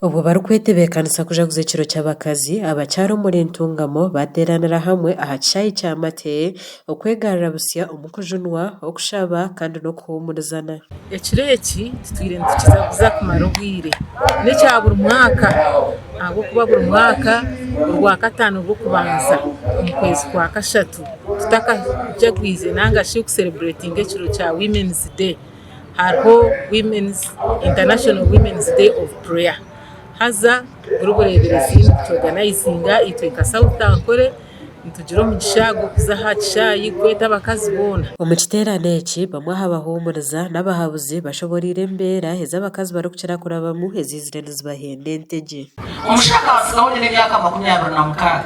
Obwo barikwetebeekanisa kujaguza ekiro ky'abakazi, abakyara omuri Ntungamo baateeranira hamwe aha kishaayi kya Mate okwegarura busya omu kujunwa, okushaba kandi n'okuhuumurizana. Ekiro eki tutwire nitukijaguza kumara obwire. N'ekya buri mwaka ahabw'okuba buri mwaka orwakataano orw'okubanza omu kwezi kwa kashatu tutakajagwize ninga shi kusereburetinga ekiro kya Women's Day hariho International Women's Day of Prayer. Haza buri bureeberezi nibukyoganizinga itwe nka South Ankole. Nitugira omugisha gw'okuza aha kishaayi kweta abakazi boona. Omu kiteerane eki, bamwe aha bahuumuriza n'abahabuzi bashoboreire embeera ezi abakazi barikukira kurabamu eziizire nizibahenda entegye. Omushaija akantsigaho nyine emyaka 26,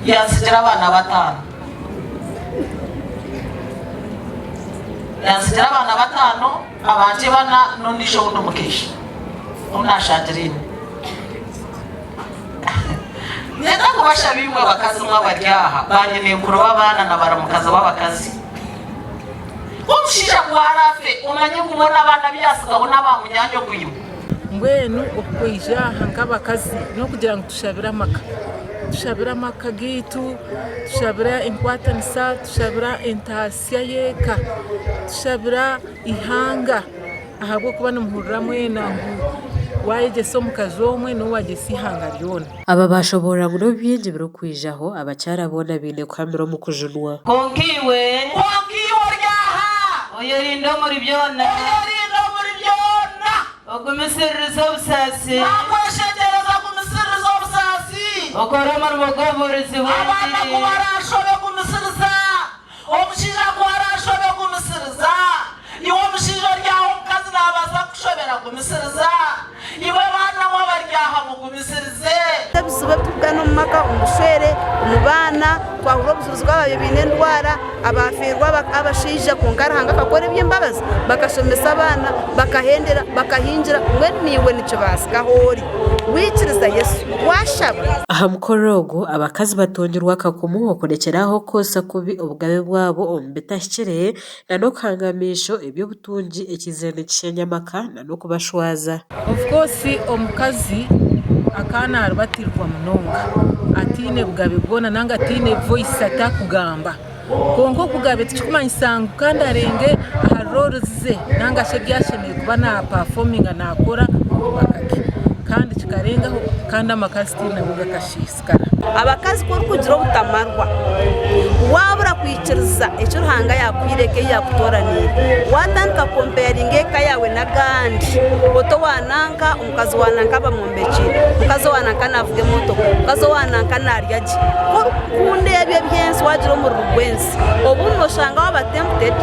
yantsigira abaana bataano. Yantsigira abaana bataano, abangye bana n'ondiijo ou ndi omukaisho ou naashangiraine. Niinyenda kubashaba imwe bakazi mwe abari aha, baanyinenkuru b'abaana na baramukazi b'abakazi, ku omushaija ku araafe, omanye ngu boona abaana abu yaatsigaho n'aba munyaanyoko imwe. Mbwenu okwija aha nk'abakazi n'okugira ngu tushabire amaka. Tushabire amaka gaitu, tushabire enkwatanisa, tushabire entaasya y'eka, tushabire eihanga. Ahabw'okuba nimuhurira mwena ngu waayegyesa omukazi omwe, niwe waagyesa eihanga ryona. Aba baashoboorora ngu n'obu bingi birikwijaho, abakyara boona baine kuhamira omu kujunwa. Kwonka iwe. Kwonka iwe ori aha. Oyerinde omuri byona. Oyerinde omuri byona. Ogumisiririze obusaasi. Naakweshengyereza gumisiririza obusaasi. Okore omurimo gw'obubuurizi bw'engiri. Abaana ku baraashobe gumisiriza. Omushaija ku araashobe gumisiriza. Iwe omushaija ori aha omukazi naabaasa kukushobera gumisiriza. Imwe baana mwe abari aha mugumisirize. Ebizibu ebi turikugana omu maka, omu bushwere, omu baana, twahurira obujulizi bw'ababaire baine endwara, abaafiirwe abashaija kwonka Ruhanga akakora eby'embabazi bakashomesa abaana, bakahendera, bakahingira, mbwenu naiwe nikibaasika ahu ori waikiriza Yesu, waashaba. Aha mukoro ogu, abakazi batungirwe akakumu okurekyera aho okukozesa kubi obugabe bwabo omu bitahikire n'okuhanga amaisho eby'obutungi ekiizire nikishenya amaka n'okubashwaza. Of course omukazi akaba naribatirwa munonga ataine bugabe bwona nanga ataine voice atakugamba kwonka obugabe tikikumanyisa ngu kandi arenge aha roles ze nanga shi ebi ashemereire kuba na performinga nakora omu maka ge kandi kikarengaho kandi amaka still nago gakashiisikara. Abakazi ku orikugira obutamarwa, waabura kwikiriza eki Ruhanga yaakuhaire eka ei yaakutooraniire, waatandika kukompeyaringa eka yaawe n'agandi, oti owa nanka, omukazi wa nanka bamwombekiire, omukazi owa nanka naavuga emotoka, omukazi owa nanka naarya gye. Ku orikukunda ebyo eby'ensi waagira omururu gw'ensi, obundi nooshanga waaba tempted,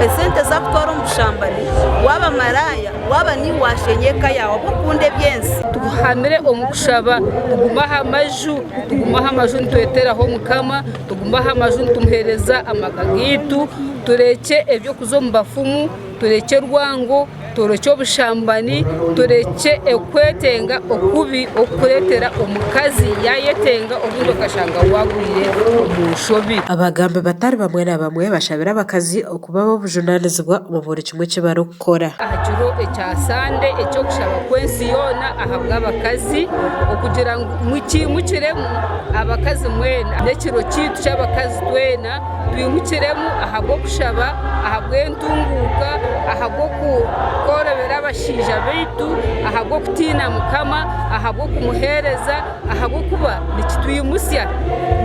esente zaakutwara omu bushambani, waaba maraaya. Waaba niiwe waasheenya eka yaawe ahabw'okukunda eby'ensi. Tuhamire omu kushaba, tugume aha maju, tugume aha maju nitweteraho Mukama, tugume aha maju nitumuheereza amaka gaitu, turekye eby'okuza omu bafumu, turekye rwango, turekye obushambani, turekye okwetenga okubi okukureetera omukazi yaayetenga obundi okashanga waagwire omu nshobi. Abagambi batari bamwe na bamwe bashabire abakazi okuba ab'obujunaanizibwa omu buri kimwe eki barikukora. kukora. Aha kiro ekya Sande eky'okushaba kw'ensi yoona ahabw'abakazi okugira ngu mwimukiremu abakazi mwena. N'ekiro kyaitu ky'abakazi twena twimukiremu ahabw'okushaba, ahabw'entunguuka, ahabw'okworobera abashaija baitu, ahabw'okutiina Mukama, ahabw'okumuheereza ahabw'okuba nikitwimutsya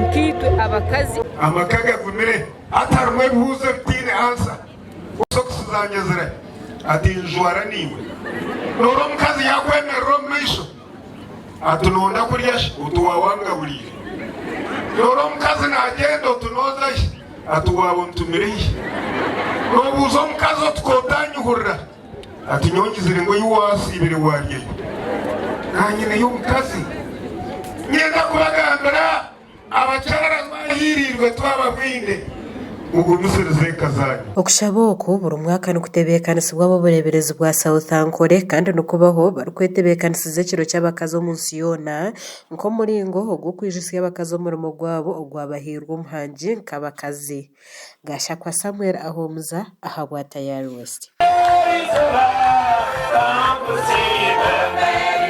nkaitwe abakazi. Amaka gagumire hatarimu ebibuuzo ebitaine ansa. Sokisi zangye zirahi? Ati, Njwara naiwe. Noora omukazi yaakwemerera omu maisho ati, Nonda kurya shi? Oti, Waaba wangaburiire. Noora omukazi naagyenda oti, Nooza hi? Ati, Waaba ontumire hi? Noobuuza omukazi oti, K'otanyihurira? Ati, Nyowe ngizire ngu ei waasiibire waaryayo. Naanye naiwe omukazi. Niinyenda kubagambira. Abakyara abahiiriirwe twababwine. Mugumisirize eka zanyu. Okushaba oku buri mwaka nikutebeekanisibwa ab'obureeberezi bwa South Ankole kandi nikubaho barikwetebeekanisiza ekiro ky'abakazi omu nsi yoona nk'omuringo ogw'okwijutsya abakazi omurimo gwabo ogwabahairwe Omuhangi nk'abakazi. Gashakwa Samuel Ahumuza ahabwa Tayari West.